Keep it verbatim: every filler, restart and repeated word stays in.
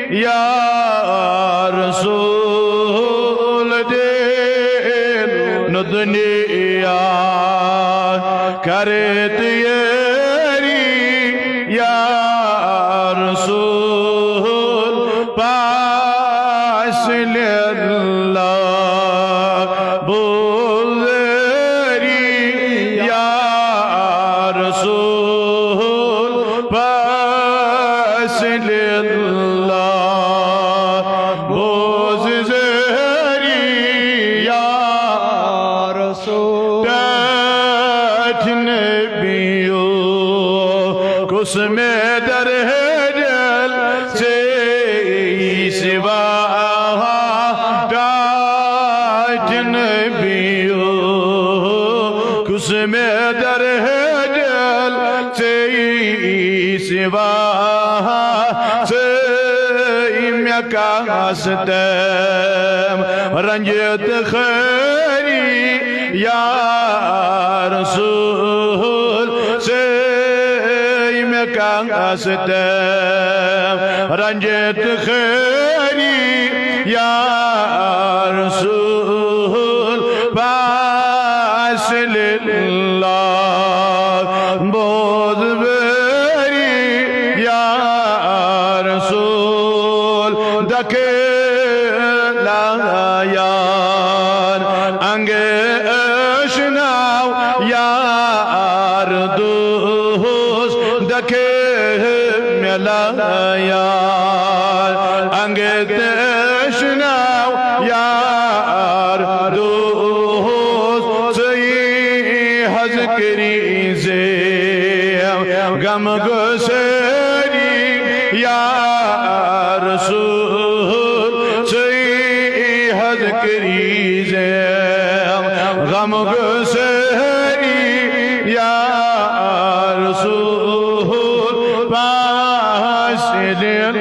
یا رسول دین دنیا کرت یاری، یا رسول پاس للہ بوزری، یا رسول پاس للہ بوزری، یا رسول ٹاٹھ نبیو، کس میں در ہے دل سے سوا ٹاٹھ نبیو، کس میں در ہے دل سے سوا سے میں کاستم رنجت خیری، یا رسول سے میں کاستم رنجت خیری، یا رسول پاس للہ بوز بری، یا رسول دکے لا یار انگے اشناو، یار دوست دکے ملا یار انگے تشناو، یار دوست سی حض کری زیم غم گسری، یا رسول سی حض کری زیم غم گسری، یا رسول پاس دل